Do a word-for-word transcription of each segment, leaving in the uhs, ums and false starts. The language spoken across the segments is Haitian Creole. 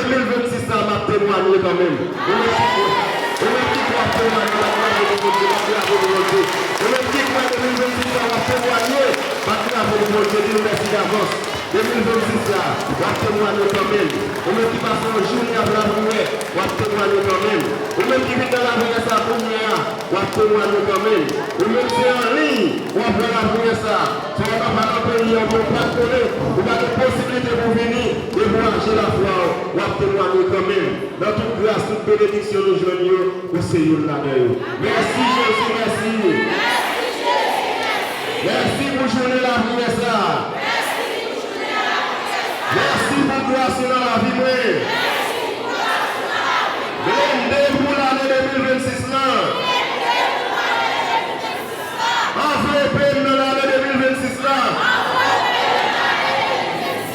de mil vennsis la, m ap temwanye kanmenm. Ou menm ki kwè, ou menm ki kwè w ap temwanye, bat bravo pou Bondye, bat bravo pou Bondye. Ou menm ki kwè de mil vennsis la, w ap temwanye, bat bravo pou Bondye, di l mèsi davans. De mil vennsis la, w ap temwanye kanmenm. Ou menm ki pase yon jounen ap lapriyè, w ap temwanye kanmenm. Ou menm ki vin nan lapriyè sa kounye a, w ap temwanye kanmenm. Ou menm se an liy, w ap wè lapriyè sa. Sa w ap al nan peyi an, men w pa t konnen, ou pa gen posiblite pou vini, dekouraje lafwa w, w ap temwanye kanmenm. Nan tout gras, tout benediksyon nou jwenn yo, ou se youn ladan yo. Mèsi Jezi, mèsi. Mèsi pou jounen lapriyè sa. Mèsi pou gras ou nan lavi mwen. Blende pou lane de mil vennsis lan. Anvlope m nan lane de mil vennsis lan.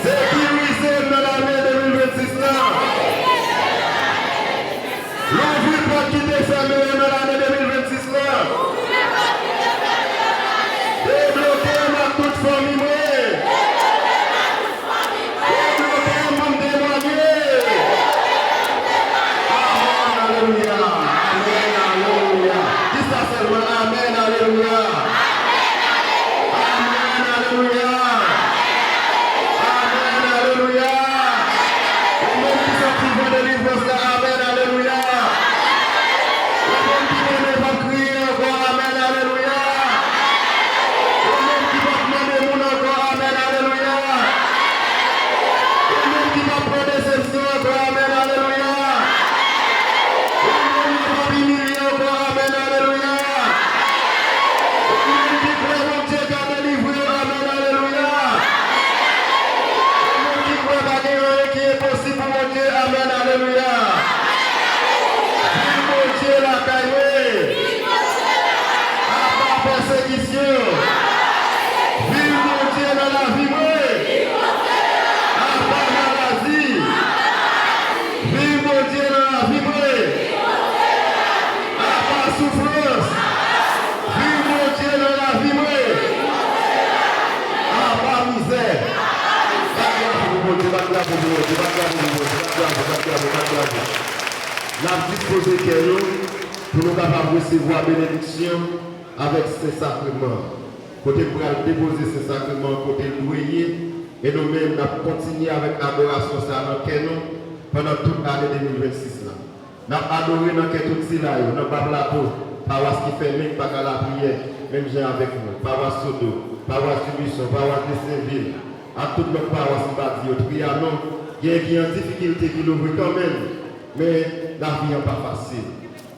Sekirize m nan lane de mil vennsis lan. Louvri pòt ki te fèmen yo nan lane de mil vennsis lan. Debloke m ak tout fanmi mwen. Debloke m pou m temwanye. Amèn, alelouya. Amèn, alelouya. Di sa sèlman, amèn, alelouya. Amèn, alelouya. Amèn, alelouya. Ou menm ki santi van delivrans la, amèn, alelouya. Ou menm ki konnen p ap kriye ankò, amèn, alelouya. Ou menm ki p ap mande moun ankò, amèn, alelouya. Ou menm ki p ap pran desepsyon ankò, amèn, alelouya. Ou menm ki p ap imilye ankò, amèn, alelouya. Ou menm ki kwè Bondye ka delivre w, amèn, alelouya. Ou menm ki kwè pa gen anyen ki enposib pou Bondye, amèn, alelouya. Viv Bondye lakay mwen. Apa pèsekisyon. Viv Bondye nan lavi mwen. Apa maladi. Viv Bondye nan lavi mwen. Apa soufrans. Viv Bondye nan lavi mwen. Apa mizè. Bat bravo pou Bondye, bat bravo pou Bondye, bat bravo pou Bondye, bat bravo, bat bravo, bat bravo. N ap dispoze kè nou pou nou kapab resevwa benediksyon avèk Sen Sakreman. Kote m pral depoze Sen Sakreman, kote l dwe ye, e nou menm n ap kontinye avèk adorasyon sa a nan kè nou pandan tout ane de mil vennsis la. N ap adore nan kè tout sila yo, nan Ba Plato, pawas ki fèmen, ki pa ka lapriyè, menm jan avèk nou, pawas Sodo, pawas Dibison, pawas Desenvil, ak tout lòt pawas m pa di yo, Trianon, gen ki an difikilte, ki louvri kanmenm, men lavi an pa fasil.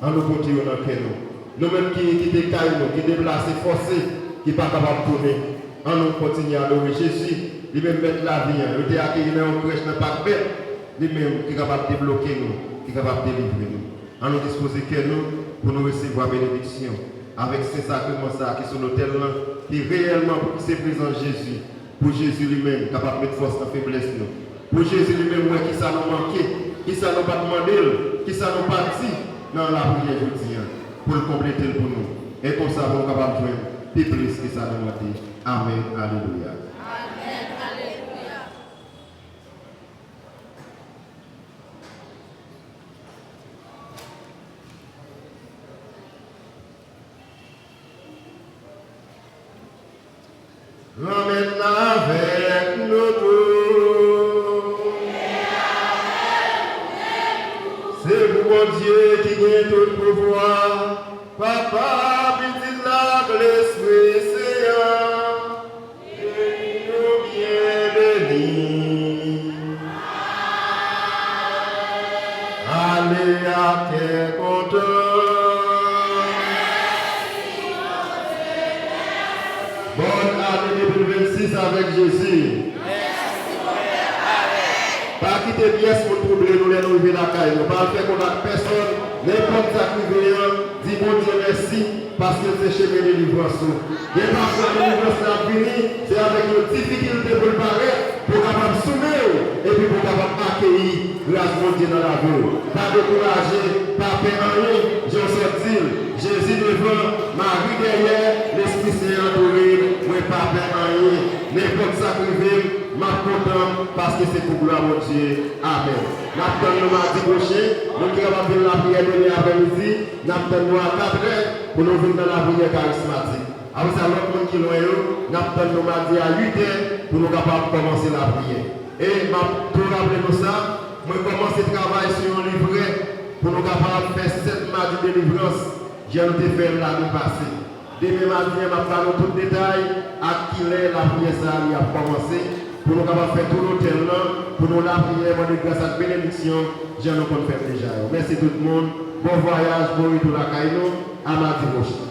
Ann nou pote yo nan kè nou. Nou menm ki kite kay nou, ki deplase fòse, ki pa kapab tounen, ann nou kontinye adore Jezi, li menm mèt lavi an. Yo te akeyi nan yon krèch nan Pak Bèt, li menm ki kapab debloke nou, ki kapab delivre nou. Ann nou dispoze kè nou pou nou resevwa benediksyon avèk Sen Sakreman sa a ki sou lotèl lan, ki reyèlman pou ki se prezans Jezi, pou Jezi li menm kapab met fòs nan feblès nou, pou Jezi li menm wè kisa nou manke, kisa nou pa t mande l, kisa nou pa t di nan lapriyè jodi a, pou l konplete l pou nou. E konsa pou nou kapab jwenn pi plis ke sa nou mande. Amèn. Alelouya. Granmèt la avèk nou tout. Se pou Bondye ki gen tout pouvwa, Papa, Pitit la ak Lespri Sen an. Beni nou byen beni. Ale ak kè kontan. Bòn ane de mil vennsis avèk Jezi. Pa kite pyès moun twouble nou lè nou rive lakay nou. Pa al fè kont ak pèsòn, nenpòt sa k rive an, di Bondye mèsi. Paske l se chemen delivrans ou. Gen pafwa delivrans la ap vini, se avèk yon difikilte pou l parèt, pou w kapab soume w, epi pou w kapab akeyi gras Bondye nan lavi w. Pa dekouraje, pa pè anyen, jan w sot di l, Jezi devan, Mari dèyè, Lespri Sen antoure m, mwen pa pè anyen. Nenpòt sa k rive m, m ap kontan, paske se pou glwa Bondye. Amèn. N ap tann nou madi pwochen. Moun ki kapab vin lapriyè demen aprèmidi, n ap tann nou a katrè pou nou vin nan lapriyè karismatik. Apre sa, lòt moun ki lwen yo, n ap tann nou madi a uitè pou nou kapab kòmanse lapriyè. E m ap tou raple nou sa, mwen kòmanse travay sou yon livrè pou nou kapab fè sèt madi delivrans, jan nou te fè l lane pase. Demen madi a, m ap ba nou tout detay ak kilè lapriyè sa a li ap kòmanse, pou nou kapab fè tou lotèl lan, pou nou lapriyè, mande gras ak benediksyon, jan nou konn fè l deja yo. Mèsi tout moun, bon vwayaj, bon retou lakay nou, a madi pwochen.